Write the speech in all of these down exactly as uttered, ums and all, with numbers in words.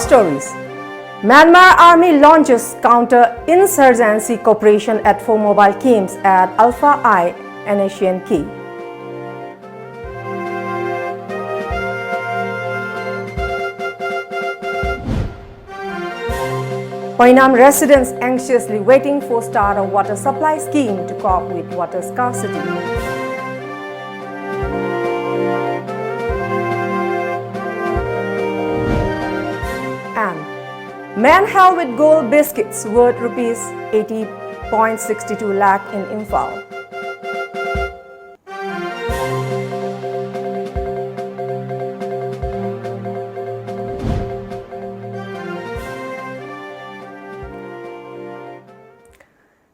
Stories. Myanmar Army launches counter-insurgency operation at four mobile camps at Alpha I and Asian K. Oinam residents anxiously waiting for start of water supply scheme to cope with water scarcity. And man held with gold biscuits worth rupees eighty point six two lakh in Imphal.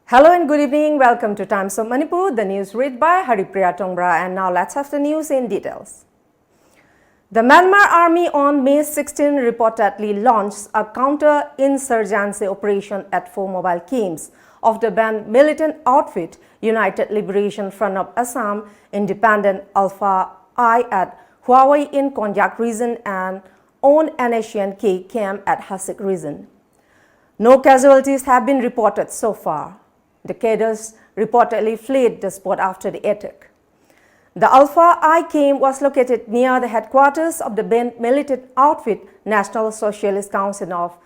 Hello and good evening. Welcome to Times of Manipur. The news read by Haripriya Tongbra. And now let's have the news in details. The Myanmar army on May sixteen reportedly launched a counter-insurgency operation at four mobile camps of the banned militant outfit United Liberation Front of Assam, independent Alpha I at Huawei in Konyak region and on N S C N K camp at Hasik region. No casualties have been reported so far. The cadres reportedly fled the spot after the attack. The Alpha I camp was located near the headquarters of the banned militant outfit National Socialist Council of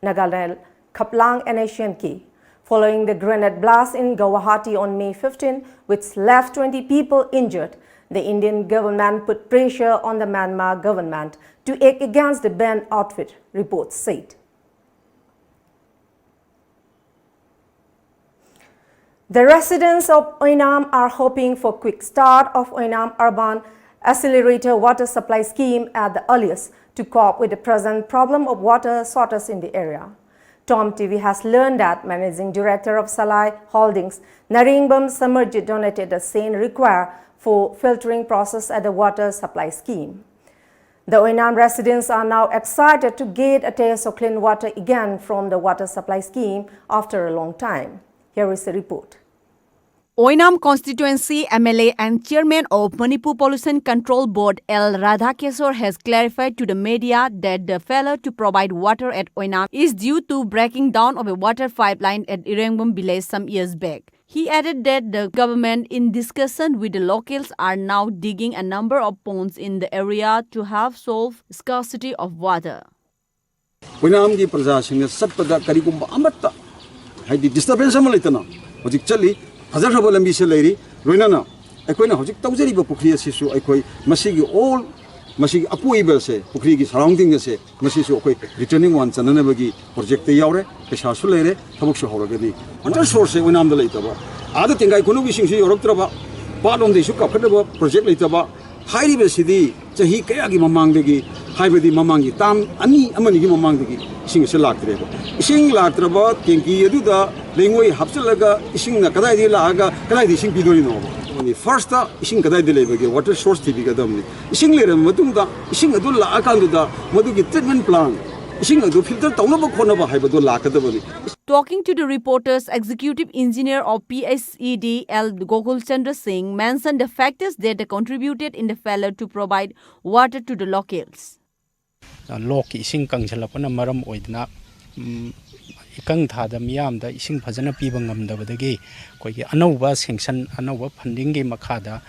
Nagaland, Khaplang N S C N K. Following the grenade blast in Guwahati on May fifteen, which left twenty people injured, the Indian government put pressure on the Myanmar government to act against the banned outfit, reports said. The residents of Oinam are hoping for quick start of Oinam Urban Accelerator Water Supply Scheme at the earliest to cope with the present problem of water shortage in the area. Tom T V has learned that Managing Director of Salai Holdings, Naringbam Samarjit, donated the sand required for filtering process at the water supply scheme. The Oinam residents are now excited to get a taste of clean water again from the water supply scheme after a long time. Here is the report. Oinam constituency M L A and chairman of Manipur Pollution Control Board L Radhakeshwar has clarified to the media that the failure to provide water at Oinam is due to breaking down of a water pipeline at Irengum village some years back. He added that the government, in discussion with the locals, are now digging a number of ponds in the area to help solve scarcity of water. ꯑꯣꯏꯅꯥꯝꯒꯤ ꯄ꯭ꯔꯖꯥꯁꯤꯡꯅ ꯆꯠꯄꯗ ꯀꯔꯤꯒꯨꯝꯕ ꯑꯃꯠꯇ, ꯍꯥꯏꯗꯤ, disturbance ꯑꯃ ꯂꯩꯇꯅ ꯍꯧꯖꯤꯛ ꯆꯠꯂꯤ꯫ ꯐꯖꯈ꯭ꯔꯕ ꯂꯝꯕꯤꯁꯦ ꯂꯩꯔꯤ꯫ ꯂꯣꯏꯅꯅ ꯑꯩꯈꯣꯏꯅ ꯍꯧꯖꯤꯛ ꯇꯧꯖꯔꯤꯕ ꯄꯨꯈ꯭ꯔꯤ ꯑꯁꯤꯁꯨ ꯑꯩꯈꯣꯏ ꯃꯁꯤꯒꯤ all, ꯃꯁꯤꯒꯤ ꯑꯀꯣꯏꯕꯁꯦ, ꯄꯨꯈ꯭ꯔꯤꯒꯤ surrounding ꯑꯁꯦ, ꯃꯁꯤꯁꯨ ꯑꯩꯈꯣꯏ retaining wall ꯆꯟꯅꯅꯕꯒꯤ projectꯇ ꯌꯥꯎꯔꯦ꯫ ꯄꯩꯁꯥꯁꯨ ꯂꯩꯔꯦ, ꯊꯕꯛꯁꯨ ꯍꯧꯔꯒꯅꯤ꯫ Water sourceꯁꯦ ꯑꯣꯏꯅꯥꯝꯗ ꯂꯩꯇꯕ, ꯑꯥꯗ ꯇꯦꯡꯒꯥꯏ ꯈꯨꯅꯧꯒꯤ ꯏꯁꯤꯡꯁꯨ ꯌꯧꯔꯛꯇ꯭ꯔꯕ, ꯄꯥꯠꯂꯣꯝꯗꯒꯤꯁꯨ ꯀꯥꯞꯈꯠꯅꯕ project ꯂꯩꯇꯕ, ꯍꯥꯏꯔꯤꯕꯁꯤꯗꯤ ꯆꯍꯤ ꯀꯌꯥꯒꯤ ꯃꯃꯥꯡꯗꯒꯤ, ꯍꯥꯏꯕꯗꯤ ꯃꯃꯥꯡꯒꯤ term ꯑꯅꯤ ꯑꯃꯅꯤꯒꯤ ꯃꯃꯥꯡꯗꯒꯤ ꯏꯁꯤꯡ ꯑꯁꯤ ꯂꯥꯛꯇ꯭ꯔꯦꯕ꯫ ꯏꯁꯤꯡ ꯂꯥꯛꯇ꯭ꯔꯕ tanki ꯑꯗꯨꯗ ꯂꯩꯉꯣꯏ ꯍꯥꯞꯆꯤꯜꯂꯒ ꯏꯁꯤꯡꯅ ꯀꯗꯥꯏꯗꯒꯤ ꯂꯥꯛꯑꯒ ꯀꯗꯥꯏꯗ ꯏꯁꯤꯡ ꯄꯤꯗꯣꯔꯤꯅꯣꯕ? Firstꯇ ꯏꯁꯤꯡ ꯀꯗꯥꯏꯗ ꯂꯩꯕꯒꯦ? Water source ꯊꯤꯕꯤꯒꯗꯕꯅꯤ꯫ ꯏꯁꯤꯡ ꯂꯩꯔꯕ ꯃꯇꯨꯡꯗ ꯏꯁꯤꯡ ꯑꯗꯨ ꯂꯥꯛꯑꯀꯥꯟꯗꯨꯗ ꯃꯗꯨꯒꯤ treatment plant, ꯏꯁꯤꯡ ꯑꯗꯨ filter ꯇꯧꯅꯕ ꯈꯣꯠꯅꯕ ꯍꯥꯏꯕꯗꯨ ꯂꯥꯛꯀꯗꯕꯅꯤ꯫ Talking to the reporters, executive engineer of P S E D L Gokul Chandra Singh mentioned the factors that contributed in the failure to provide water to the locals. ꯂꯣꯛꯀꯤ ꯏꯁꯤꯡ ꯀꯪꯁꯤꯜꯂꯛꯄꯅ ꯃꯔꯝ ꯑꯣꯏꯗꯅ, ꯎꯝ, ꯏꯀꯪ ꯊꯥꯗ ꯃꯤꯌꯥꯝꯗ ꯏꯁꯤꯡ ꯐꯖꯅ ꯄꯤꯕ ꯉꯝꯗꯕꯗꯒꯤ ꯑꯩꯈꯣꯏꯒꯤ ꯑꯅꯧꯕ sanction, ꯑꯅꯧꯕ fundingꯒꯤ ꯃꯈꯥꯗ,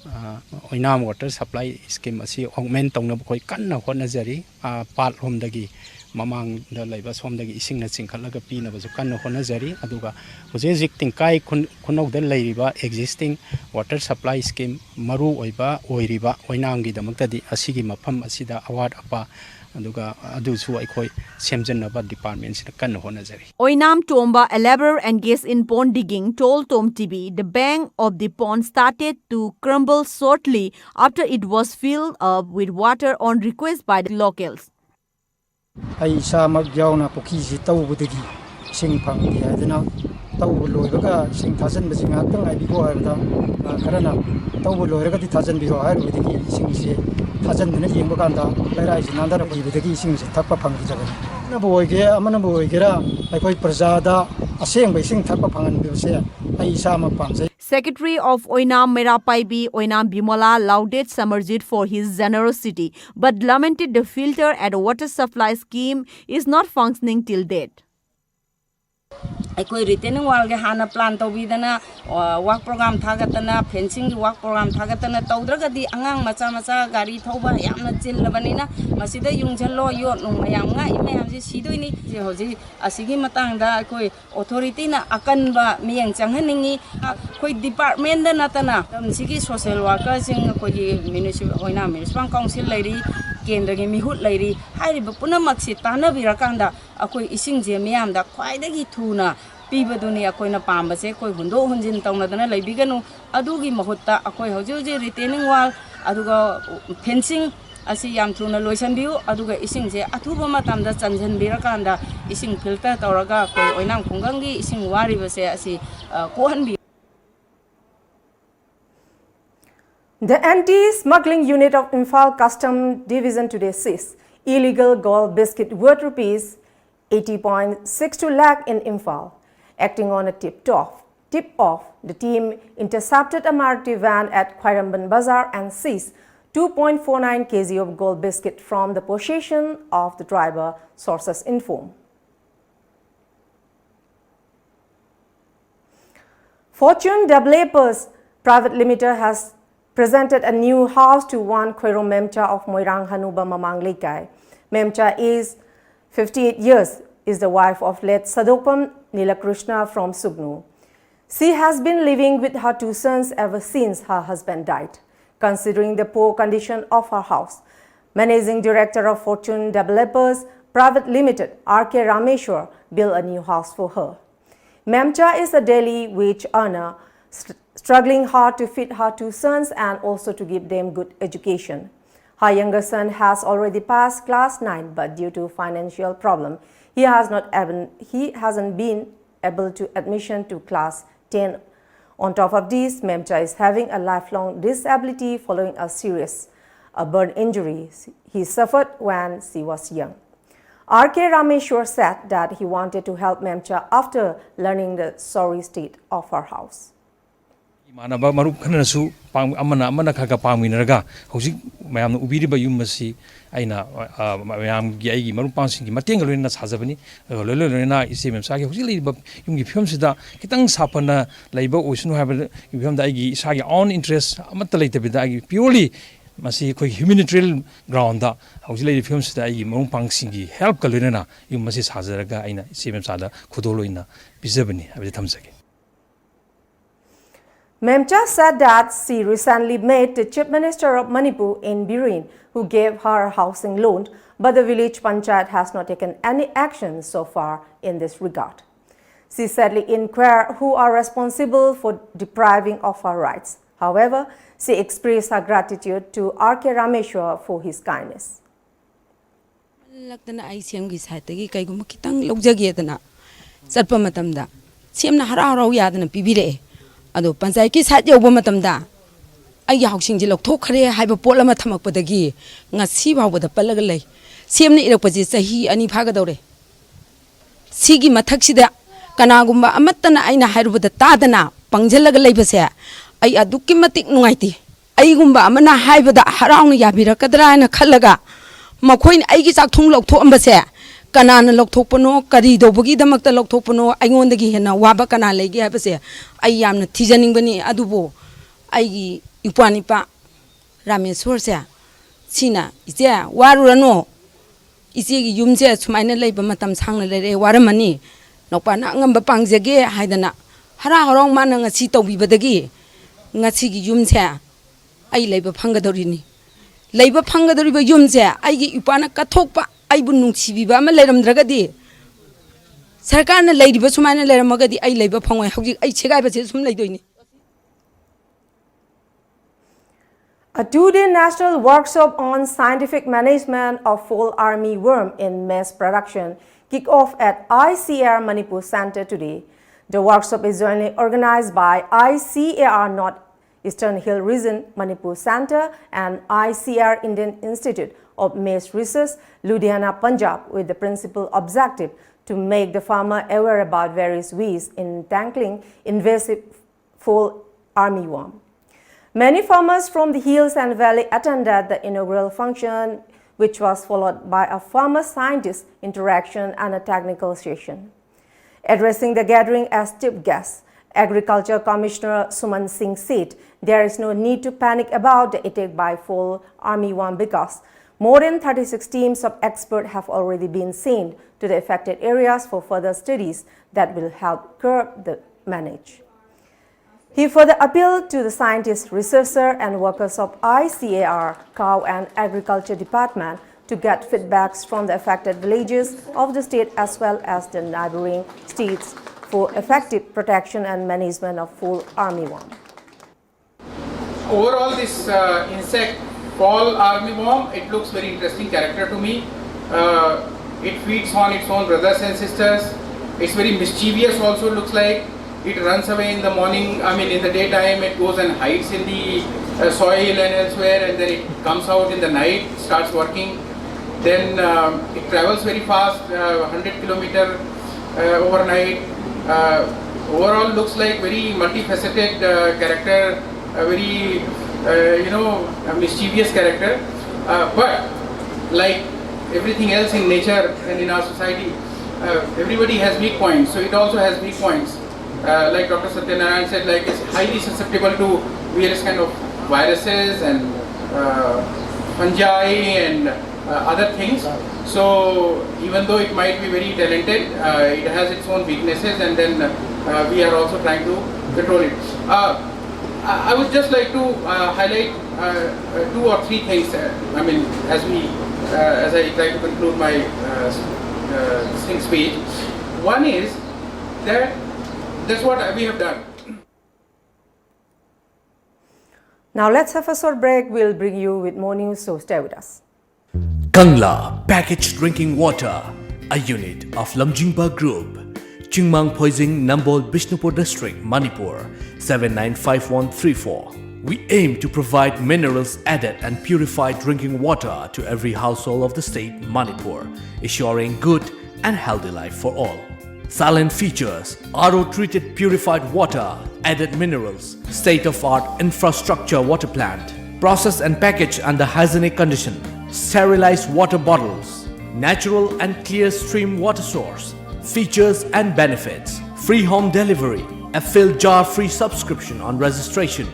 ꯑ, ꯑꯣꯏꯅꯥꯝ water supply scheme ꯑꯁꯤ augment ꯇꯧꯅꯕ ꯑꯩꯈꯣꯏ ꯀꯟꯅ ꯍꯣꯠꯅꯖꯔꯤ꯫ ꯑ, ꯄꯥꯠꯂꯣꯝꯗꯒꯤ, ꯃꯃꯥꯡꯗ ꯂꯩꯕ ꯁꯣꯝꯗꯒꯤ ꯏꯁꯤꯡꯅ ꯆꯤꯡꯈꯠꯂꯒ ꯄꯤꯅꯕꯁꯨ ꯀꯟꯅ ꯍꯣꯠꯅꯖꯔꯤ꯫ ꯑꯗꯨꯒ ꯍꯧꯖꯤꯛ ꯍꯧꯖꯤꯛ ꯇꯤꯡꯀꯥꯏ ꯈꯨꯟ-, ꯈꯨꯅꯧꯗ ꯂꯩꯔꯤꯕ existing water supply scheme ꯃꯔꯨ ꯑꯣꯏꯕ ꯑꯣꯏꯔꯤꯕ ꯑꯣꯏꯅꯥꯝꯒꯤꯗꯃꯛꯇꯗꯤ ꯑꯁꯤꯒꯤ ꯃꯐꯝ ꯑꯁꯤꯗ ꯑꯋꯥꯠ ꯑꯄꯥ, ꯑꯗꯨꯒ ꯑꯗꯨꯁꯨ ꯑꯩꯈꯣꯏ ꯁꯦꯝꯖꯤꯟꯅꯕ departmentꯁꯤꯅ ꯀꯟꯅ ꯍꯣꯠꯅꯖꯔꯤ꯫ Oinam Tomba, a laborer engaged in pond digging, told Tom T V the bank of the pond started to crumble shortly after it was filled up with water on request by the locals. ꯑꯩ ꯏꯁꯥꯃꯛ ꯌꯥꯎꯅ ꯄꯨꯈ꯭ꯔꯤꯁꯤ ꯇꯧꯕꯗꯒꯤ ꯏꯁꯤꯡ ꯐꯪꯗꯦ ꯍꯥꯏꯗꯅ, ꯇꯧꯕ ꯂꯣꯏꯕꯒ ꯏꯁꯤꯡ ꯊꯥꯖꯤꯟꯕꯁꯤ ꯉꯥꯏꯍꯥꯛꯇꯪ ꯉꯥꯏꯕꯤꯈꯣ ꯍꯥꯏꯕꯗ, ꯑ, ꯈꯔꯅ ꯇꯧꯕ ꯂꯣꯏꯔꯒꯗꯤ ꯊꯥꯖꯤꯟꯕꯤꯔꯣ ꯍꯥꯏꯔꯨꯕꯗꯒꯤ ꯏꯁꯤꯡꯁꯤ ꯊꯥꯖꯤꯟꯗꯨꯅ ꯌꯦꯡꯕ ꯀꯥꯟꯗ ꯂꯩꯔꯥꯏꯁꯤ ꯅꯥꯟꯊꯔꯛꯈꯤꯕꯗꯒꯤ ꯏꯁꯤꯡꯁꯤ ꯊꯛꯄ ꯐꯪꯈꯤꯗꯕꯅꯤ꯫ ꯑꯃꯅꯕꯨ ꯑꯣꯏꯒꯦ, ꯑꯃꯅꯕꯨ ꯑꯣꯏꯒꯦꯔꯥ, ꯑꯩꯈꯣꯏ ꯄ꯭ꯔꯖꯥꯗ ꯑꯁꯦꯡꯕ ꯏꯁꯤꯡ ꯊꯛꯄ ꯐꯪꯍꯟꯕꯤꯕꯁꯦ ꯑꯩ ꯏꯁꯥꯃꯛ ꯄꯥꯝꯖꯩ꯫ Secretary of Oinam Meira Paibi, Oinam Bimola, lauded Samarjit for his generosity, but lamented the filter at water supply scheme is not functioning till date. ꯑꯩꯈꯣꯏ ꯔꯤꯇꯦꯅꯤꯡ ꯋꯥꯜꯒꯤ ꯍꯥꯟꯅ ꯄ꯭ꯂꯥꯟ ꯇꯧꯕꯤꯗꯅ, ꯋꯥꯛ ꯄ꯭ꯔꯣꯒ꯭ꯔꯥꯝ ꯊꯥꯒꯠꯇꯅ, ꯐꯦꯟꯁꯤꯡꯒꯤ ꯋꯥꯛ ꯄ꯭ꯔꯣꯒ꯭ꯔꯥꯝ ꯊꯥꯒꯠꯇꯅ ꯇꯧꯗ꯭ꯔꯒꯗꯤ ꯑꯉꯥꯡ ꯃꯆꯥ ꯃꯆꯥ ꯒꯥꯔꯤ ꯊꯧꯕ ꯌꯥꯝꯅ ꯆꯤꯜꯂꯕꯅꯤꯅ, ꯃꯁꯤꯗ ꯌꯨꯡꯁꯤꯜꯂꯣ, ꯌꯣꯠ ꯅꯨꯡ ꯃꯌꯥꯝ ꯉꯥꯛꯏ ꯃꯌꯥꯝꯁꯤ ꯁꯤꯗꯣꯏꯅꯤ꯫ ꯍꯧꯖꯤꯛ ꯑꯁꯤꯒꯤ ꯃꯇꯥꯡꯗ ꯑꯩꯈꯣꯏ ꯑꯣꯊꯣꯔꯤꯇꯤꯅ ꯑꯀꯟꯕ ꯃꯤꯠꯌꯦꯡ ꯆꯪꯍꯟꯅꯤꯡꯉꯤ꯫ ꯑꯩꯈꯣꯏ ꯗꯤꯄꯥꯔꯠꯃꯦꯟꯗ ꯅꯠꯇꯅ ꯂꯝꯁꯤꯒꯤ ꯁꯣꯁꯦꯜ ꯋꯥꯔꯀꯔꯁꯤꯡ, ꯑꯩꯈꯣꯏꯒꯤ ꯃ꯭ꯌꯨꯅꯤꯁꯤꯄꯥꯜ, ꯑꯣꯏꯅ ꯃ꯭ꯌꯨꯅꯤꯁꯤꯄꯥꯜ ꯀꯥꯎꯟꯁꯤꯜ ꯂꯩꯔꯤ, ꯀꯦꯟꯗ꯭ꯔꯒꯤ ꯃꯤꯍꯨꯠ ꯂꯩꯔꯤ, ꯍꯥꯏꯔꯤꯕ ꯄꯨꯝꯅꯃꯛꯁꯤ ꯇꯥꯟꯅꯕꯤꯔꯀꯥꯟꯗ ꯑꯩꯈꯣꯏ ꯏꯁꯤꯡꯁꯦ ꯃꯤꯌꯥꯝꯗ ꯈ꯭ꯋꯥꯏꯗꯒꯤ ꯊꯨꯅ ꯄꯤꯕꯗꯨꯅꯤ ꯑꯩꯈꯣꯏꯅ ꯄꯥꯝꯕꯁꯦ꯫ ꯑꯩꯈꯣꯏ ꯍꯨꯟꯗꯣꯛ ꯍꯨꯟꯖꯤꯟ ꯇꯧꯅꯗꯅ ꯂꯩꯕꯤꯒꯅꯨ꯫ ꯑꯗꯨꯒꯤ ꯃꯍꯨꯠꯇ ꯑꯩꯈꯣꯏ ꯍꯧꯖꯤꯛ ꯍꯧꯖꯤꯛ ꯔꯤꯇꯦꯅꯤꯡ ꯋꯥꯜ, ꯑꯗꯨꯒ ꯐꯦꯟꯁꯤꯡ ꯑꯁꯤ ꯌꯥꯝ ꯊꯨꯅ ꯂꯣꯏꯁꯤꯟꯕꯤꯌꯨ, ꯑꯗꯨꯒ ꯏꯁꯤꯡꯁꯦ ꯑꯊꯨꯕ ꯃꯇꯝꯗ ꯆꯟꯁꯤꯟꯕꯤꯔꯀꯥꯟꯗ ꯏꯁꯤꯡ ꯐꯤꯜꯇꯔ ꯇꯧꯔꯒ ꯑꯩꯈꯣꯏ ꯑꯣꯏꯅꯥꯝ ꯈꯨꯡꯒꯪꯒꯤ ꯏꯁꯤꯡ ꯋꯥꯔꯤꯕꯁꯦ ꯑꯁꯤ, ꯑ, ꯀꯣꯛꯍꯟꯕꯤꯌꯨ꯫ The Anti-Smuggling Unit of Imphal Custom Division today seized illegal Gold Biscuit worth rupees eighty point six two lakh in Imphal. Acting on a tip-off, tip-off, the team intercepted a Maruti van at Khwairamband Bazar and seized two point four nine K G of Gold Biscuit from the possession of the driver, sources inform. Fortune Developers Private Limited has presented a new house to one Khoirom Memcha of Moirang Hanuba Mamang Leikai. Memcha is fifty-eight years, is the wife of late Sadopam Nilakrishna from Sugnu. She has been living with her two sons ever since her husband died. Considering the poor condition of her house, Managing Director of Fortune Developers Private Limited, R K Rameshwar, built a new house for her. Memcha is a daily wage earner, str- struggling hard to feed her two sons and also to give them good education. Her younger son has already passed class nine, but due to financial problem, he has not even, he hasn't been able to admission to class ten. On top of this, Memcha is having a lifelong disability following a serious, a burn injury he suffered when she was young. R K Rameshwar said that he wanted to help Memcha after learning the sorry state of her house. ꯃꯥꯟꯅꯕ ꯃꯔꯨꯞ ꯈꯔꯅꯁꯨ ꯄꯥꯡ-, ꯑꯃꯅ ꯑꯃꯅ ꯈꯔ ꯈꯔ ꯄꯥꯡꯃꯤꯟꯅꯔꯒ ꯍꯧꯖꯤꯛ ꯃꯌꯥꯝꯅ ꯎꯕꯤꯔꯤꯕ ꯌꯨꯝ ꯑꯁꯤ ꯑꯩꯅ, ꯑ, ꯃꯌꯥꯝꯒꯤ, ꯑꯩꯒꯤ ꯃꯔꯨꯞ ꯃꯄꯥꯡꯁꯤꯡꯒꯤ ꯃꯇꯦꯡꯒ ꯂꯣꯏꯅꯅ ꯁꯥꯖꯕꯅꯤ꯫ ꯑꯗꯨꯒ ꯂꯣꯏꯅ ꯂꯣꯏꯅꯅ ꯏꯆꯦ ꯃꯦꯝꯆꯥꯒꯤ ꯍꯧꯖꯤꯛ ꯂꯩꯔꯤꯕ ꯌꯨꯝꯒꯤ ꯐꯤꯕꯝꯁꯤꯗ ꯈꯤꯇꯪ ꯁꯥꯐꯅ ꯂꯩꯕ ꯑꯣꯏꯁꯅꯨ ꯍꯥꯏꯕꯒꯤ ꯐꯤꯕꯝꯗ ꯑꯩꯒꯤ ꯏꯁꯥꯒꯤ own interest ꯑꯃꯠꯇ ꯂꯩꯇꯕꯤꯗ ꯑꯩꯒꯤ purely ꯃꯁꯤ ꯑꯩꯈꯣꯏ humanitarian groundꯗ ꯍꯧꯖꯤꯛ ꯂꯩꯔꯤꯕ ꯐꯤꯕꯝꯁꯤꯗ ꯑꯩꯒꯤ ꯃꯔꯨꯞ ꯃꯄꯥꯡꯁꯤꯡꯒꯤ helpꯀ ꯂꯣꯏꯅꯅ ꯌꯨꯝ ꯑꯁꯤ ꯁꯥꯖꯔꯒ ꯑꯩꯅ ꯏꯆꯦ ꯃꯦꯝꯆꯥꯗ ꯈꯨꯗꯣꯜ ꯑꯣꯏꯅ ꯄꯤꯖꯕꯅꯤ ꯍꯥꯏꯕꯁꯤ ꯊꯝꯖꯒꯦ꯫ Memcha said that she recently met the Chief Minister of Manipur in Biren, who gave her a housing loan, but the village panchayat has not taken any action so far in this regard. She sadly inquired who are responsible for depriving of her rights. However, she expressed her gratitude to R K Rameshwar for his kindness. ꯂꯛꯇꯅ ꯑꯩ ꯁꯤ ꯑꯦꯝꯒꯤ ꯁꯥꯏꯠꯇꯒꯤ ꯀꯩꯒꯨꯝꯕ ꯈꯤꯇꯪ ꯂꯧꯖꯒꯦꯗꯅ ꯆꯠꯄ ꯃꯇꯝꯗ ꯁꯤ ꯑꯦꯝꯅ ꯍꯔꯥꯎ ꯍꯔꯥꯎ ꯌꯥꯗꯅ ꯄꯤꯕꯤꯔꯛꯑꯦ꯫ ꯑꯗꯣ ꯄꯟꯆꯥꯌꯠꯀꯤ ꯁꯥꯏꯠ ꯌꯧꯕ ꯃꯇꯝꯗ ꯑꯩꯒꯤ ꯍꯥꯎꯁꯤꯡꯁꯦ ꯂꯧꯊꯣꯛꯈ꯭ꯔꯦ ꯍꯥꯏꯕ ꯄꯣꯠ ꯑꯃ ꯊꯝꯃꯛꯄꯗꯒꯤ ꯉꯁꯤ ꯐꯥꯎꯕꯗ ꯄꯜꯂꯒ ꯂꯩ꯫ ꯁꯤ ꯑꯦꯝꯅ ꯏꯔꯛꯄꯁꯦ ꯆꯍꯤ ꯑꯅꯤ ꯐꯥꯒꯗꯧꯔꯦ꯫ ꯁꯤꯒꯤ ꯃꯊꯛꯁꯤꯗ ꯀꯅꯥꯒꯨꯝꯕ ꯑꯃꯠꯇꯅ ꯑꯩꯅ ꯍꯥꯏꯔꯨꯕꯗ ꯇꯥꯗꯅ ꯄꯪꯁꯤꯜꯂꯒ ꯂꯩꯕꯁꯦ ꯑꯩ ꯑꯗꯨꯛꯀꯤ ꯃꯇꯤꯛ ꯅꯨꯡꯉꯥꯏꯇꯦ꯫ ꯑꯩꯒꯨꯝꯕ ꯑꯃꯅ ꯍꯥꯏꯕꯗ ꯍꯔꯥꯎꯅ ꯌꯥꯕꯤꯔꯛꯀꯗ꯭ꯔꯥ ꯍꯥꯏꯅ ꯈꯜꯂꯒ ꯃꯈꯣꯏꯅ ꯑꯩꯒꯤ ꯆꯥꯛꯊꯨꯡ ꯂꯧꯊꯣꯛꯑꯝꯕꯁꯦ ꯀꯅꯥꯅ ꯂꯧꯊꯣꯛꯄꯅꯣ, ꯀꯔꯤ ꯇꯧꯕꯒꯤꯗꯃꯛꯇ ꯂꯧꯊꯣꯛꯄꯅꯣ, ꯑꯩꯉꯣꯟꯗꯒꯤ ꯍꯦꯟꯅ ꯋꯥꯕ ꯀꯅꯥ ꯂꯩꯒꯦ ꯍꯥꯏꯕꯁꯦ ꯑꯩ ꯌꯥꯝꯅ ꯊꯤꯖꯅꯤꯡꯕꯅꯤ꯫ ꯑꯗꯨꯕꯨ ꯑꯩꯒꯤ ꯏꯄ꯭ꯋꯥ ꯅꯤꯄꯥ ꯔꯥꯃꯦꯁꯣꯔꯁꯦ ꯁꯤꯅ, "ꯏꯆꯦ, ꯋꯥꯔꯨꯔꯅꯨ, ꯏꯆꯦꯒꯤ ꯌꯨꯝꯁꯦ ꯁꯨꯃꯥꯏꯅ ꯂꯩꯕ ꯃꯇꯝ ꯁꯥꯡꯅ ꯂꯩꯔꯛꯑꯦ, ꯋꯥꯔꯝꯃꯅꯤ, ꯅꯧꯄꯥꯅ ꯑꯉꯝꯕ ꯄꯥꯡꯖꯒꯦ" ꯍꯥꯏꯗꯅ ꯍꯔꯥꯎ ꯍꯔꯥꯎ ꯃꯥꯅ ꯉꯁꯤ ꯇꯧꯕꯤꯕꯗꯒꯤ ꯉꯁꯤꯒꯤ ꯌꯨꯝꯁꯦ ꯑꯩ ꯂꯩꯕ ꯐꯪꯒꯗꯧꯔꯤꯅꯤ꯫ ꯂꯩꯕ ꯐꯪꯒꯗꯧꯔꯤꯕ ꯌꯨꯝꯁꯦ ꯑꯩꯒꯤ ꯏꯄꯥꯅ ꯀꯠꯊꯣꯛꯄ, ꯑꯩꯕꯨ ꯅꯨꯡꯁꯤꯕꯤꯕ ꯑꯃ ꯂꯩꯔꯝꯗ꯭ꯔꯒꯗꯤ, ꯁꯔꯀꯥꯔꯅ ꯂꯩꯔꯤꯕ ꯁꯨꯃꯥꯏꯅ ꯂꯩꯔꯝꯃꯒꯗꯤ ꯑꯩ ꯂꯩꯕ ꯐꯪꯉꯣꯏ꯫ ꯍꯧꯖꯤꯛ ꯑꯩ ꯁꯦꯒꯥꯏꯕꯁꯦ ꯁꯨꯝ ꯂꯩꯗꯣꯏꯅꯤ꯫ A two-day national workshop on scientific management of fall army worm in maize production kick off at I C A R Manipur Center today. The workshop is jointly organized by I C A R North Eastern Hill Region Manipur Center and I C A R Indian Institute of Maize Research, Ludhiana, Punjab, with the principal objective to make the farmer aware about various ways in tackling invasive fall armyworm. Many farmers from the hills and valley attended the inaugural function, which was followed by a farmer-scientist interaction and a technical session. Addressing the gathering as chief guest, Agriculture Commissioner Suman Singh said there is no need to panic about the attack by fall armyworm because more than thirty-six teams of experts have already been sent to the affected areas for further studies that will help curb the manage. He further appealed to the scientists, researchers, and workers of I C A R, Cow and Agriculture Department to get feedbacks from the affected villages of the state as well as the neighboring states for effective protection and management of fall armyworm. Overall, this uh, insect fall armyworm, it looks very interesting character to me. Uh, it feeds on its own brothers and sisters. It's very mischievous also, looks like. It runs away in the morning, I mean in the daytime, it goes and hides in the uh, soil and elsewhere, and then it comes out in the night, starts working. Then um, it travels very fast, uh, one hundred kilometer uh, overnight. Uh, overall, looks like very multifaceted uh, character, a very uh, you know a mischievous character. Uh, but like everything else in nature and in our society, uh, everybody has weak points. So it also has weak points. Uh, like Doctor Satyanarayan said, like, it's highly susceptible to various kind of viruses and uh, fungi and uh, other things. So even though it might be very talented, uh, it has its own weaknesses, and then uh, we are also trying to control it. Uh, I I would just like to uh, highlight uh, uh, two or three things. Uh, I mean, as we, uh, as I try to conclude my uh, s- uh, this thing speech, one is that that's what we have done. Now let's have a short break. We'll bring you with more news, so stay with us. Kangla Packaged Drinking Water, a unit of Lamjingba Group, Chingmang Phoijing, Nambol, Bishnupur District, Manipur, seven nine five one three four. We aim to provide minerals added and purified drinking water to every household of the state, Manipur, ensuring good and healthy life for all. Silent features, R O treated purified water, added minerals, state of art infrastructure water plant, process and package under hygienic condition, sterilized water bottles, natural and clear stream water source. Features and benefits: free home delivery, a filled jar free subscription on registration,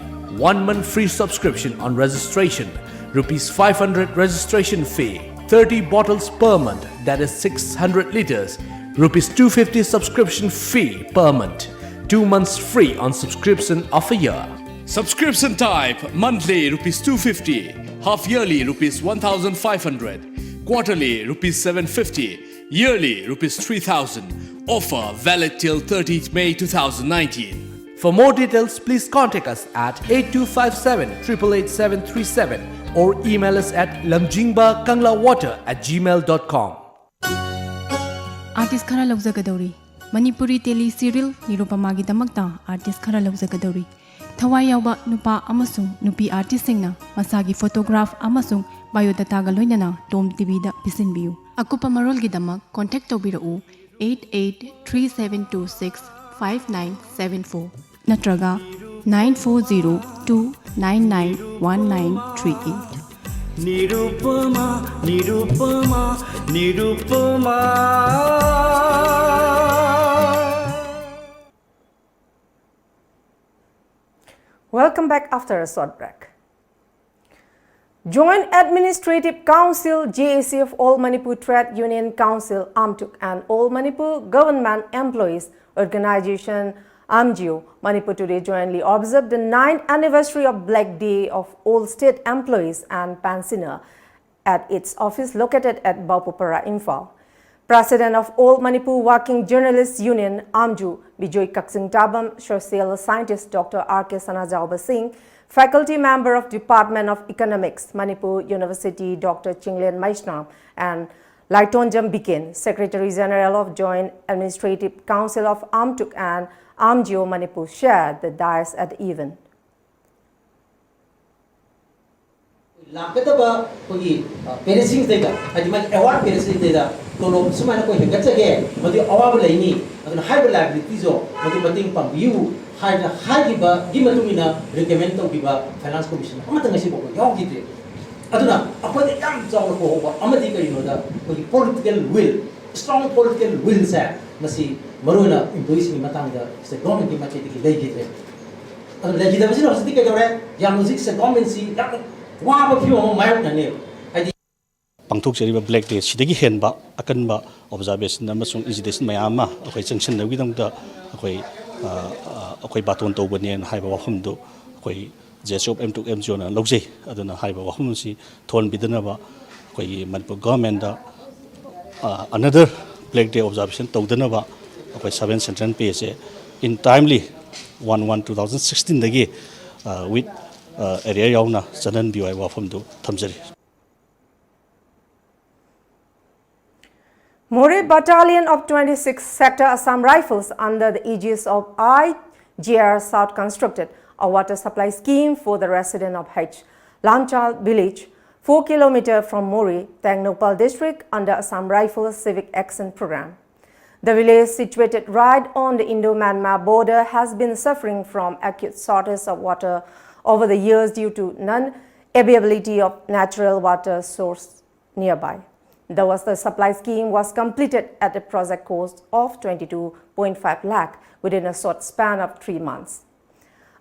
one month free subscription on registration, rupees five hundred registration fee, thirty bottles per month, that is six hundred liters, rupees two fifty subscription fee per month, two months free on subscription of a year. Subscription type: monthly rupees two fifty, half yearly rupees one thousand five hundred, quarterly rupees seven fifty, yearly rupees three thousand. Offer valid till thirtieth May two thousand nineteen. For more details, please contact us at eight two five seven triple eight seven three seven or email us at lamjingba kangla water at gmail dot com. Artist ꯈꯔ ꯂꯧꯖꯒꯗꯧꯔꯤ꯫ Manipuri ꯇꯦꯂꯤ cereal ꯅꯤꯔꯨꯄꯃꯥꯒꯤꯗꯃꯛꯇ artist ꯈꯔ ꯂꯧꯖꯒꯗꯧꯔꯤ꯫ ꯊꯋꯥꯏ ꯌꯥꯎꯕ ꯅꯨꯄꯥ ꯑꯃꯁꯨꯡ ꯅꯨꯄꯤ ꯑꯥꯔꯇꯤꯁꯁꯤꯡꯅ ꯃꯁꯥꯒꯤ photograph ꯑꯃꯁꯨꯡ ꯕꯥꯏꯑꯣꯗꯥꯇꯥꯒ ꯂꯣꯏꯅꯅ ꯇꯣꯝ ꯇꯤꯚꯤꯗ ꯄꯤꯁꯤꯟꯕꯤꯌꯨ꯫ ꯑꯀꯨꯞꯄ ꯃꯔꯣꯜꯒꯤꯗꯃꯛ ꯀꯣꯟꯇꯦꯛ ꯇꯧꯕꯤꯔꯛꯎ eight eight three seven two six five nine seven four ꯅꯠꯇ꯭ꯔꯒ nine four zero two nine nine one nine three eight. Nirupama, Nirupama, Nirupama. Welcome back after a short break. Joint Administrative Council, J A C, of All Manipur Trade Union Council, AMTUC, and All Manipur Government Employees Organization, AMGO, Manipur today jointly observed the ninth anniversary of Black Day of All State Employees and Pensioner at its office located at Baupapara, Imphal. President of All Manipur Working Journalists Union, AMJU, Bijoy Kakching Tabam, social scientist Doctor R K Sanajaoba Singh, faculty member of Department of Economics, Manipur University, Doctor Chinglen Meishnam, and Laitonjam Biken, Secretary General of Joint Administrative Council of AMTUC and AMJO Manipur, shared the dais at the event. ꯂꯥꯛꯀꯗꯕ ꯑꯩꯈꯣꯏꯒꯤ ꯄꯦꯔꯦꯟꯁꯤꯡꯁꯤꯗꯩꯗ, ꯍꯥꯏꯗꯤ ꯃꯥꯒꯤ award ꯄꯦꯔꯦꯟꯁꯤꯡꯁꯤꯗꯩꯗ ꯇꯣꯂꯣꯞ ꯁꯨꯃꯥꯏꯅ ꯑꯩꯈꯣꯏ ꯍꯦꯟꯒꯠꯆꯒꯦ, ꯃꯗꯨ ꯑꯋꯥꯕ ꯂꯩꯅꯤ, ꯑꯗꯨꯅ ꯍꯥꯏꯕ liabilityꯁꯨ ꯃꯗꯨ ꯃꯇꯦꯡ ꯄꯥꯡꯕꯤꯌꯨ ꯍꯥꯏꯅ ꯍꯥꯏꯈꯤꯕꯒꯤ ꯃꯇꯨꯡ ꯏꯟꯅ recommend ꯇꯧꯈꯤꯕ finance commission ꯑꯃꯠꯇ ꯉꯁꯤ ꯐꯥꯎꯕ ꯌꯥꯎꯈꯤꯗ꯭ꯔꯦ꯫ ꯑꯗꯨꯅ ꯑꯩꯈꯣꯏꯗ ꯌꯥꯝ ꯆꯥꯎꯅ ꯀꯣꯍꯧꯕ ꯑꯃꯗꯤ ꯀꯔꯤꯅꯣꯗ ꯑꯩꯈꯣꯏꯒꯤ political will, strong political willꯁꯦ ꯃꯁꯤ ꯃꯔꯨꯑꯣꯏꯅ employeeꯁꯤꯡꯒꯤ ꯃꯇꯥꯡꯗ state governmentꯀꯤ ꯃꯥꯏꯀꯩꯗꯒꯤ ꯂꯩꯈꯤꯗ꯭ꯔꯦ꯫ ꯑꯗꯨ ꯂꯩꯈꯤꯗꯕꯁꯤꯅ ꯍꯧꯖꯤꯛꯇꯤ ꯀꯩꯗꯧꯔꯦ? ꯌꯥꯝꯅ ꯍꯧꯖꯤꯛ state governmentꯁꯤ ꯌꯥꯝꯅ ꯋꯥꯕ ꯐꯤꯕꯝ ꯑꯃ ꯃꯥꯌꯣꯛꯅꯅꯦꯕ꯫ ꯍꯥꯏꯗꯤ ꯄꯥꯡꯊꯣꯛꯆꯔꯤꯕ Black Day ꯁꯤꯗꯒꯤ ꯍꯦꯟꯕ ꯑꯀꯟꯕ observation ꯑꯃꯁꯨꯡ agitation ꯃꯌꯥꯝ ꯑꯃ ꯑꯩꯈꯣꯏ ꯆꯪꯁꯤꯟꯅꯕꯒꯤꯗꯃꯛꯇ ꯑꯩꯈꯣꯏ, ꯑ, ꯑ, ꯑꯩꯈꯣꯏ ꯕꯥꯇꯣꯟ ꯇꯧꯕꯅꯦꯅ ꯍꯥꯏꯕ ꯋꯥꯐꯝꯗꯨ ꯑꯩꯈꯣꯏ J S O F M two M G Oꯅ ꯂꯧꯖꯩ꯫ ꯑꯗꯨꯅ ꯍꯥꯏꯔꯤꯕ ꯋꯥꯐꯝ ꯑꯁꯤ ꯊꯣꯛꯍꯟꯕꯤꯗꯅꯕ ꯑꯩꯈꯣꯏꯒꯤ ꯃꯅꯤꯄꯨꯔ governmentꯗ, ꯑ, another Black Day observation ꯇꯧꯗꯅꯕ ꯑꯩꯈꯣꯏ seven Central Payꯁꯦ in timely one one two thousand sixteenꯗꯒꯤ, ꯑ, with, ꯑ, arrear ꯌꯥꯎꯅ ꯆꯠꯍꯟꯕꯤꯌꯨ ꯍꯥꯏꯕ ꯋꯥꯐꯝꯗꯨ ꯊꯝꯖꯔꯤ꯫ Moreh Battalion of twenty-six Sector Assam Rifles under the aegis of I G R South constructed a water supply scheme for the resident of H Lamchal village, four kilometer from Moreh, Tengnoupal district under Assam Rifles Civic Action Program. The village, situated right on the Indo-Myanmar border, has been suffering from acute shortage of water over the years due to non-availability of natural water source nearby. The water supply scheme was completed at a project cost of twenty-two point five lakh within a short span of three months.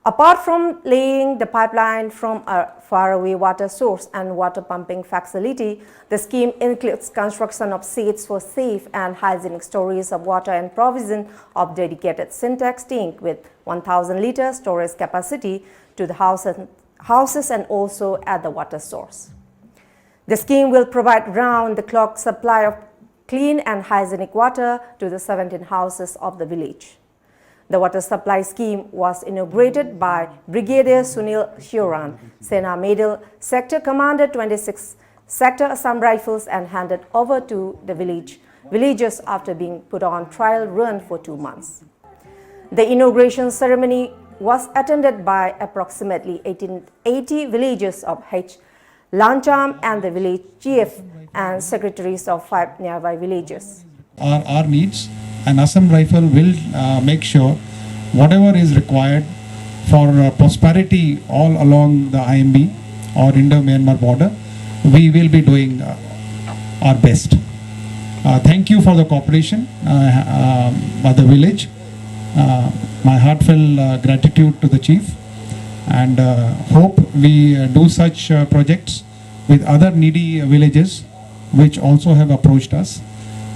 Apart from laying the pipeline from a faraway water source and water pumping facility, the scheme includes construction of sheds for safe and hygienic storage of water and provision of dedicated Sintex tank with one thousand litre storage capacity to the houses, houses and also at the water source. The scheme will provide round-the-clock supply of clean and hygienic water to the seventeen houses of the village. The water supply scheme was inaugurated by Brigadier Sunil Shioran, Sena Medal, Sector Commander, twenty-six Sector Assam Rifles, and handed over to the village villagers after being put on trial run for two months. The inauguration ceremony was attended by approximately eighteen eighty villagers of H Lancham and the village chief and secretaries of five nearby villages. Our, our needs, and Assam Rifle will uh, make sure whatever is required for uh, prosperity all along the I M B or Indo-Myanmar border, we will be doing uh, our best. Uh, thank you for the cooperation uh, uh, by the village. Uh, my heartfelt uh, gratitude to the chief, and uh, hope we uh, do such uh, projects with other needy villages which also have approached us,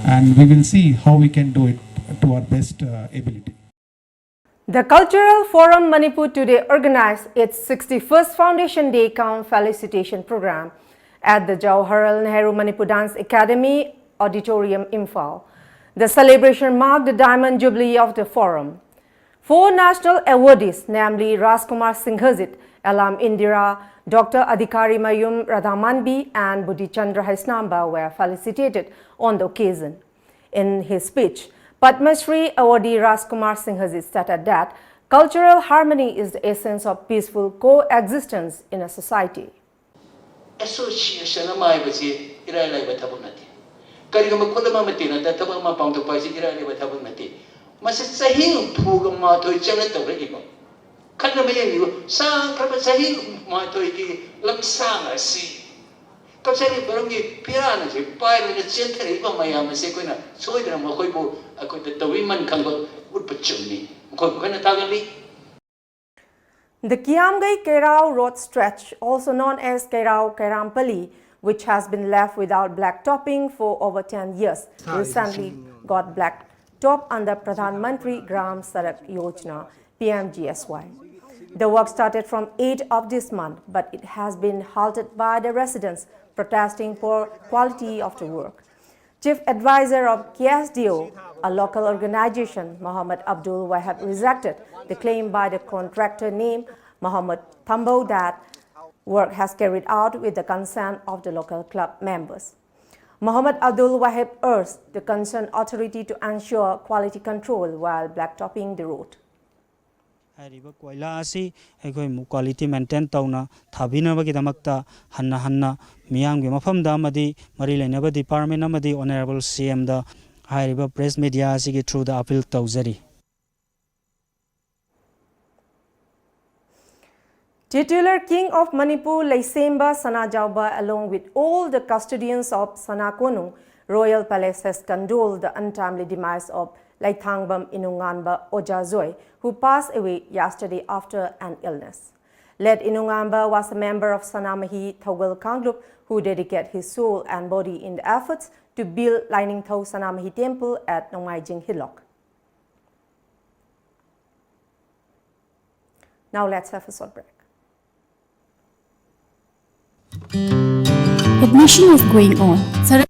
and we will see how we can do it to our best uh, ability. The Cultural Forum Manipur today organized its sixty-first Foundation Day cum felicitation program at the Jawaharlal Nehru Manipur Dance Academy Auditorium, Imphal. The celebration marked the Diamond Jubilee of the Forum. Four national awardees, namely Rajkumar Singhajit, Alam Indira, Doctor Adhikari Mayum Radhamanbi, and Budhi Chandra Haisnamba, were felicitated on the occasion. In his speech, Padma Shri awardee Rajkumar Singhajit stated that cultural harmony is the essence of peaceful coexistence in a society. Association ꯑꯃ ꯍꯥꯏꯕꯁꯤ ꯏꯔꯥꯏ ꯂꯥꯏꯕ ꯊꯕꯛ ꯅꯠꯇꯦ꯫ ꯀꯔꯤꯒꯨꯝꯕ ꯈꯨꯗꯝ ꯑꯃ ꯇꯦꯟꯅꯗ ꯊꯕꯛ ꯑꯃ ꯄꯥꯡꯊꯣꯛꯄ ꯍꯥꯏꯁꯤ ꯏꯔꯥꯏ ꯂꯥꯏꯕ ꯊꯕꯛ ꯅꯠꯇꯦ꯫ ꯃꯁꯤ ꯆꯍꯤ ꯍꯨꯝꯐꯨꯒ ꯃꯥꯊꯣꯏ ꯆꯪꯅ ꯇꯧꯔꯛꯏꯕ꯫ ꯈꯟꯅꯕ ꯌꯦꯡꯕꯤꯌꯨ, ꯁꯥꯡꯈ꯭ꯔꯕ ꯆꯍꯤ ꯍꯨꯝꯐꯨ ꯃꯥꯊꯣꯏꯒꯤ ꯂꯝꯁꯥꯡ ꯑꯁꯤ ꯀꯜꯆꯔꯦꯜ ꯐꯣꯔꯝꯒꯤ ꯐꯤꯔꯥꯟ ꯑꯁꯤ ꯄꯥꯏꯔꯒ ꯆꯦꯟꯊꯔꯛꯏꯕ ꯃꯌꯥꯝ ꯑꯁꯤ ꯑꯩꯈꯣꯏꯅ ꯁꯣꯏꯗꯅ ꯃꯈꯣꯏꯕꯨ ꯑꯩꯈꯣꯏꯗ ꯇꯧꯕꯤꯃꯟ ꯈꯪꯕ ꯎꯠꯄ ꯆꯨꯝꯃꯤ꯫ ꯃꯈꯣꯏꯕꯨ ꯀꯟꯅ ꯊꯥꯒꯠꯂꯤ꯫ The Kiamgai Keirao road stretch, also known as Keirao Keirampali, which has been left without black topping for over ten years, recently got black top under Pradhan Mantri Gram Sadak Yojana, P M G S Y. The work started from eighth of this month, but it has been halted by the residents protesting poor quality of the work. Chief Advisor of K S D O, a local organization, Mohammad Abdul Wahab, rejected the claim by the contractor named Mohammad Thambo that work has carried out with the consent of the local club members. Mohammad Abdul Wahab urged the concerned authority to ensure quality control while blacktopping the road. ꯍꯥꯏꯔꯤꯕ ꯀꯣꯏꯂꯥ ꯑꯁꯤ ꯑꯩꯈꯣꯏ ꯑꯃꯨꯛ quality maintain ꯇꯧꯅ ꯊꯥꯕꯤꯅꯕꯒꯤꯗꯃꯛꯇ ꯍꯟꯅ ꯍꯟꯅ ꯃꯤꯌꯥꯝꯒꯤ ꯃꯐꯝꯗ ꯑꯃꯗꯤ ꯃꯔꯤ ꯂꯩꯅꯕ department ꯑꯃꯗꯤ Honourable C M ꯗ ꯍꯥꯏꯔꯤꯕ press media ꯑꯁꯤꯒꯤ through ꯗ appeal ꯇꯧꯖꯔꯤ꯫ Titular King of Manipur Leisemba Sanajaoba, along with all the custodians of Sana Konung Royal Palace, has condoled the untimely demise of Leithangbam Inunganba Ojazoi, who passed away yesterday after an illness. Late Inunganba was a member of Sanamahi Thogal Kanglup, who dedicated his soul and body in the efforts to build Lainingthou Sanamahi Temple at Nongmaijing Hilok. Now let's have a short break. Admission is going on. Sar-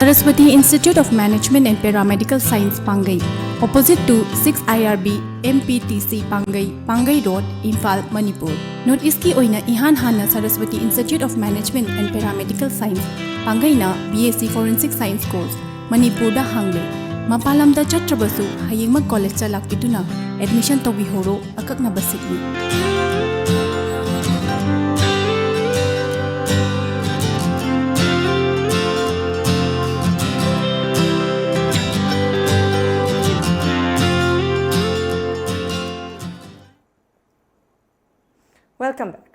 Saraswati Institute of Management and Paramedical Science, Pangai, opposite to six I R B M P T C Pangai, Pangai Road, Imphal, Manipur. North East ꯀꯤ ꯑꯣꯏꯅ ꯏꯍꯥꯟ ꯍꯥꯟꯅ Saraswati Institute of Management and Paramedical Science, ꯄꯥꯡꯒꯩꯅ B S C Forensic Science course ꯃꯅꯤꯄꯨꯔꯗ ꯍꯥꯡꯂꯦ꯫ ꯃꯄꯥꯟ ꯂꯝꯗ ꯆꯠꯇ꯭ꯔꯕꯁꯨ ꯍꯌꯦꯡꯃꯛ college ꯇ ꯂꯥꯛꯄꯤꯗꯨꯅ admission ꯇꯧꯕꯤꯍꯧꯔꯣ꯫ ꯑꯀꯛꯅꯕ seat ꯅꯤ꯫ Welcome back.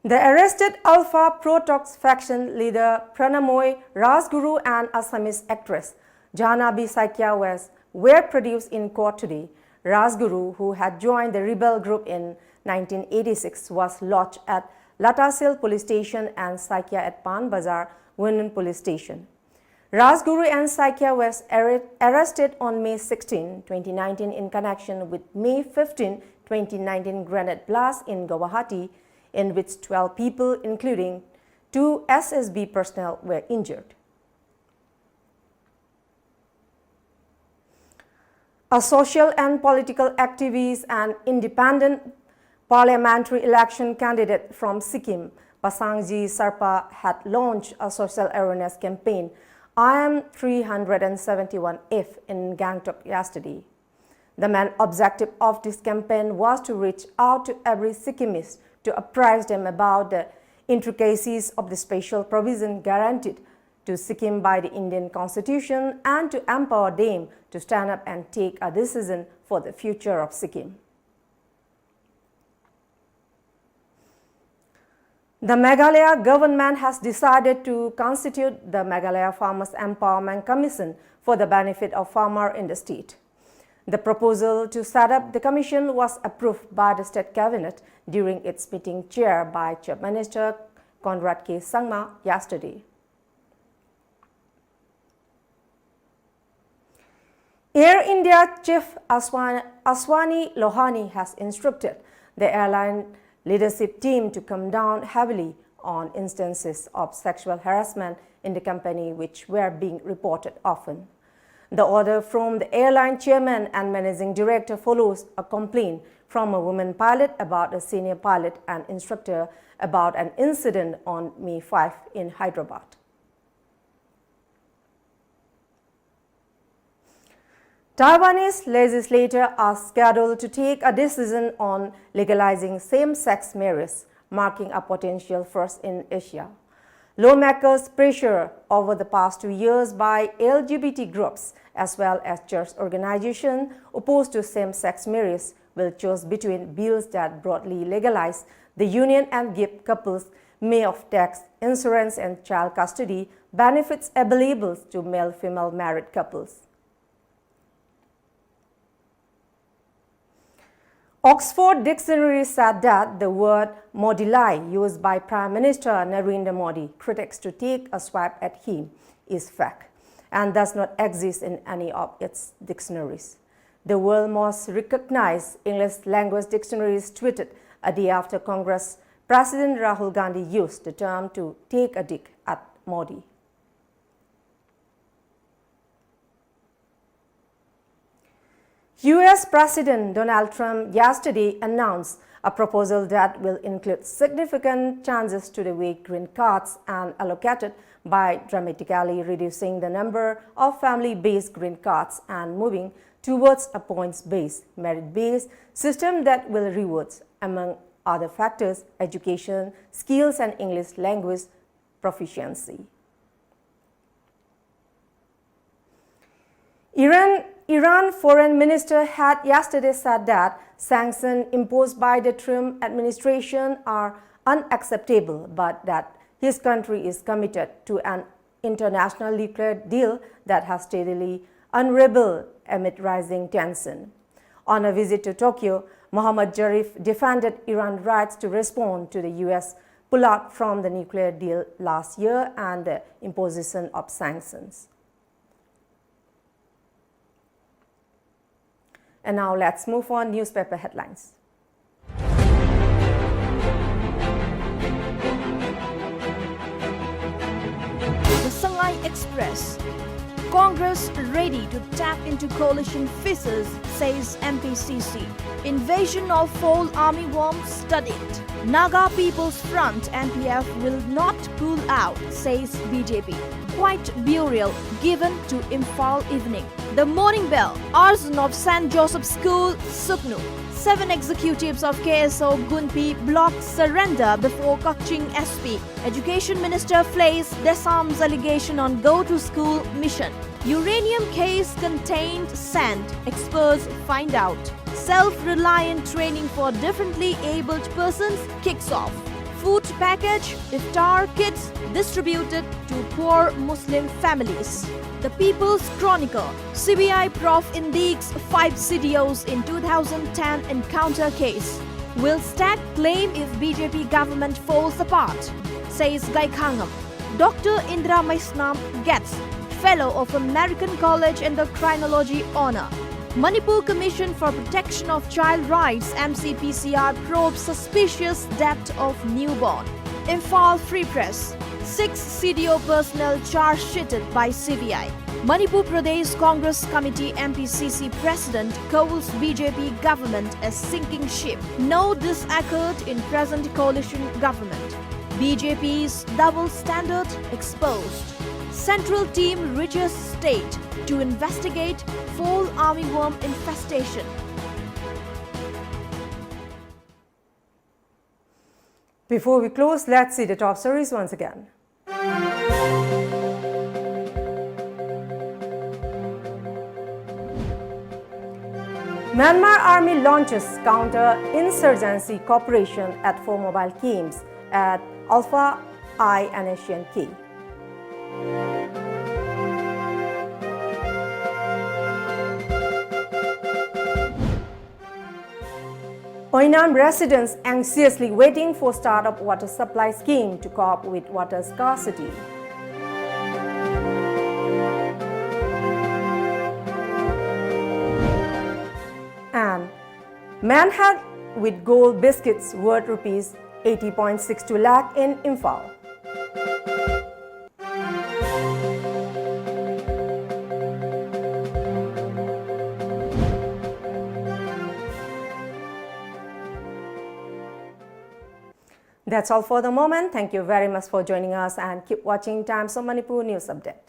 The arrested Alpha Protox faction leader Pranamoy Rajguru and Assamese actress Jahnavi Saikia West were produced in court today. Rajguru, who had joined the rebel group in nineteen eighty-six, was lodged at Latasel Police Station and Saikia at Pan Bazar Women Police Station. Rajguru and Saikia was arre- arrested on May sixteen, twenty nineteen, in connection with May fifteen, twenty nineteen grenade blast in Guwahati, in which twelve people, including two S S B personnel, were injured. A social and political activist and independent parliamentary election candidate from Sikkim, Pasangji Sarpa, had launched a social awareness campaign, I M three hundred seventy-one F, in Gangtok yesterday. The main objective of this campaign was to reach out to every Sikkimese to apprise them about the intricacies of the special provision guaranteed to Sikkim by the Indian Constitution and to empower them to stand up and take a decision for the future of Sikkim. The Meghalaya government has decided to constitute the Meghalaya Farmers Empowerment Commission for the benefit of farmer in the state. The proposal to set up the commission was approved by the state cabinet during its meeting chaired by Chief Minister Conrad K Sangma yesterday. Air India chief Ashwan-, Ashwani Lohani has instructed the airline leadership team to come down heavily on instances of sexual harassment in the company, which were being reported often. The order from the airline chairman and managing director follows a complaint from a woman pilot about a senior pilot and instructor about an incident on May five in Hyderabad. Taiwanese legislators are scheduled to take a decision on legalizing same-sex marriage, marking a potential first in Asia. Lawmakers' pressure over the past two years by L G B T groups as well as church organizations opposed to same-sex marriage will choose between bills that broadly legalize the union and give couples may of tax, insurance, and child custody benefits available to male-female married couples. Oxford Dictionary said that the word modilai, used by Prime Minister Narendra Modi critics to take a swipe at him, is fake and does not exist in any of its dictionaries. The world's most recognized English language dictionaries tweeted a day after Congress President Rahul Gandhi used the term to take a dig at Modi. U S President Donald Trump yesterday announced a proposal that will include significant changes to the way green cards are allocated by dramatically reducing the number of family-based green cards and moving towards a points-based, merit-based system that will reward, among other factors, education, skills, and English language proficiency. Iran, Iran Foreign Minister had yesterday said that sanctions imposed by the Trump administration are unacceptable, but that his country is committed to an international nuclear deal that has steadily unraveled amid rising tension. On a visit to Tokyo, Mohammad Zarif defended Iran's rights to respond to the U S pullout from the nuclear deal last year and the imposition of sanctions. And now let's move on newspaper headlines. The Sangai Express. Congress ready to tap into coalition fissures, says M P C C. Invasion of fall army worm studied. Naga People's Front, N P F, will not cool out, says B J P. Quiet burial given to Imphal Evening. The Morning Bell, arson of Saint Joseph School, Sugnu. Seven executives of K S O Gunpi block surrender before Kakching S P. Education Minister flays Dessam's allegation on Go to School mission. Uranium case contained sand, experts find out. Self-reliant training for differently abled persons kicks off. Food package, iftar kits distributed to poor Muslim families. The People's Chronicle, C B I probe Indique's five C D Os in two thousand ten encounter case. Will STAC claim if B J P government falls apart, says Gaikhangam. Doctor Indira Maisnam gets Fellow of American College in the Criminology honor. Manipur Commission for Protection of Child Rights, M C P C R, probes suspicious death of newborn. Imphal Free Press. Six C D O personnel charge sheeted by C B I. Manipur Pradesh Congress Committee, M P C C, President calls B J P government a sinking ship. No disaccord in present coalition government. B J P's double standard exposed. Central team reaches state to investigate fall armyworm infestation. Before we close, let's see the top stories once again. Myanmar Army launches counter-insurgency cooperation at four mobile camps at Alpha I and Asian K. Oinam residents anxiously waiting for start of water supply scheme to cope with water scarcity. And man hit with gold biscuits worth rupees eighty point six two lakh in Imphal. That's all for the moment. Thank you very much for joining us and keep watching Times of Manipur News Update.